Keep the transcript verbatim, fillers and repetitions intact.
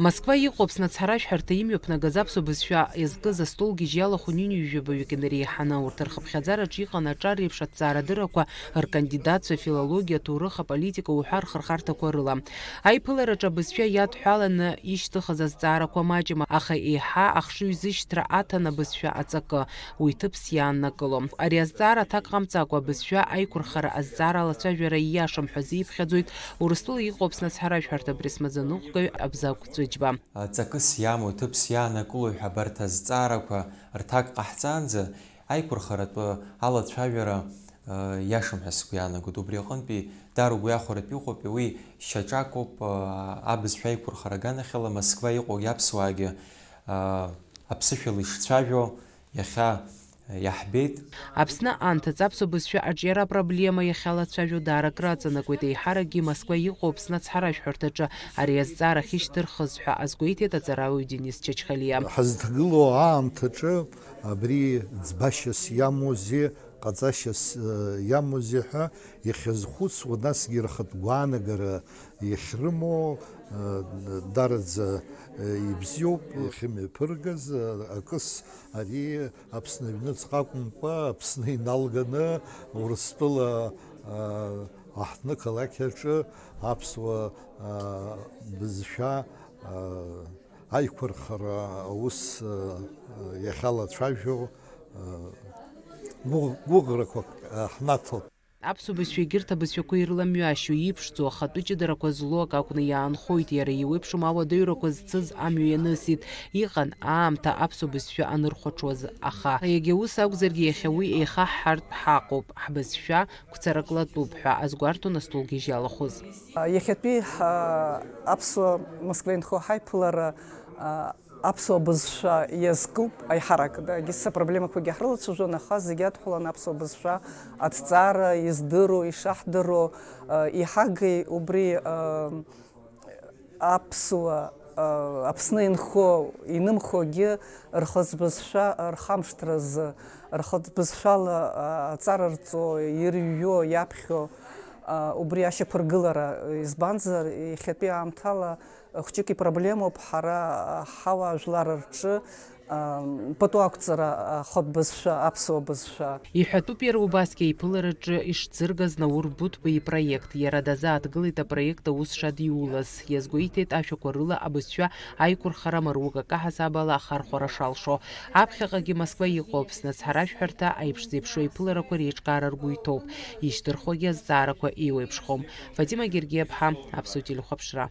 Москва иҟоуп снацҳаражәҳәарҭа имҩаԥнагаз аԥсуа бызшәа иазкыз астол гьежь иалахәын ҩынҩажәаба баҩык инареиҳаны. Урҭ рхыԥхьаӡараҿы иҟан аҿар реиԥш аҭҵаарадыррақәа, ркандидатцәа, афилологиа, аҭоурых, аполитика уҳәа рхырхарҭақәа рыла. Аиԥылараҿы абызшәа иадҳәаланы ишьҭыхыз азҵаарақәа маҷым, аха еиҳа ахшыҩзышьҭра аҭан абызшәа аҵакы. Уи ҭыԥс иааннакылом. Ари азҵаара аҭак ҟамҵакәа, абызшәа аиқәырхара азҵаара алацәажәара ииашам ҳәа азиԥхьаӡоит Урыстәыла иҟоу Аԥсны ацҳаражәҳәарҭа апресс-маӡаныҟәгаҩ Абзагә Ҵәыџьба. Ҵакыс иамоу, ҭыԥс иаанакылои ҳәа абарҭ азҵаарақәа рҭак ҟаҳҵаанӡа, аиқәырхаратә алацәажәара, ы, иашам ҳәа сгәы иаанагоит. Убри аҟынтәи даара угәы иахәаратәы иҟоуп, уи шьаҿакоуп, ы, абызшәа аиқәырхара аганахьала Москва иҟоугьы аԥсуаагьы, ы, аԥсышәала ишцәажәо иахьа иаҳбеит. Аԥсны анҭыҵ аԥсуа бызшәа аҿиара апроблема иахьалацәажәо даара акраҵанакуеит, еиҳаракгьы Москва иҟоу Аԥсны ацҳаражәҳәарҭаҿы ари азҵаара ахьышьҭырхыз ҳәа азгәеиҭеит аҵарауаҩ Денис Чачхалиа. Ҳазҭгылоу аамҭаҿы абри ӡбашьас иамоузеи, ҟаҵашьас, э, иамоузеи ҳәа иахьазхәыцуа, насгьы рхатә гәаанагара иахьрымоу, э, дараӡа, э, ибзиоуп, иахьымҩаԥыргаз, э, акыс ари Аԥсны аҩныҵҟа акәымкәа, Аԥсны иналганы Урыстәыла, э, аҳҭнықалақь аҿы аԥсуа, э, бызшәа, э, аиқәырхара аус, э, иахьалацәажәо, э, гәыӷ-, гәыӷрақәак, э, ҳнаҭоит. Аԥсуа бызшәа егьырҭ абызшәақәа ирыламҩашьо, иԥшӡоу, ахатәы ҷыдарақәа злоу акы акәны иаанхоит, иара иеиуеиԥшым ауадаҩрақәа зцыз амҩа ианысит. Иҟан аамҭа аԥсуа бызшәа анырхәаҽуаз, аха иагьа ус акәзаргьы, иахьа уи еихаҳҳартә ҳаҟоуп, ҳбызшәа гәцарак латәуп ҳәа азгәарҭон астол гьежь иалахәыз. Иахьатәи, а, аԥсуа Москва инхо ҳаиԥылара, а, аԥсуа бызшәа иазкуп аиҳарак. Да, егьыс апроблемақәагьы ҳрылацәажәон, аха зегь адҳәалан аԥсуа бызшәа аҭҵаара издыруа, ишаҳдыруа, а, иҳагеи убри, а, аԥсуа, а, Аԥсны инхо, инымхогьы рхатә бызшәа рхамышҭразы, рхатә бызшәала, а, аҵара рҵо, ирҩо, иаԥхьо, а, убри ашьақәыргылара, избанзар, иахьатәи аамҭала хәҷык ипроблемоуп ҳара, а, ҳауаажәлар рҿы, а, пату ақәҵара, а, ахатә бызшәа, аԥсуа бызшәа. Иҳәатәуп иара убасгьы аиԥылараҿы ишӡыргаз Наур Буҭба ипроект. Иара дазааҭгылеит апроект аус шадиулаз. Иазгәеиҭеит ашәақәа рыла абызшәа аиқәырхара маруук акы ҳасабала ахархәара шалшо. Аԥхьаҟагьы Москва иҟоу Аԥсны ацҳаражәҳәарҭа аиԥш зеиԥшу аиԥыларақәа реиҿкаара ргәы иҭоуп. Ишьҭырхуагьы азҵаарақәа еиуеиԥшхом. Фатима Гергиаԥҳа, Аԥсуа телехәаԥшра.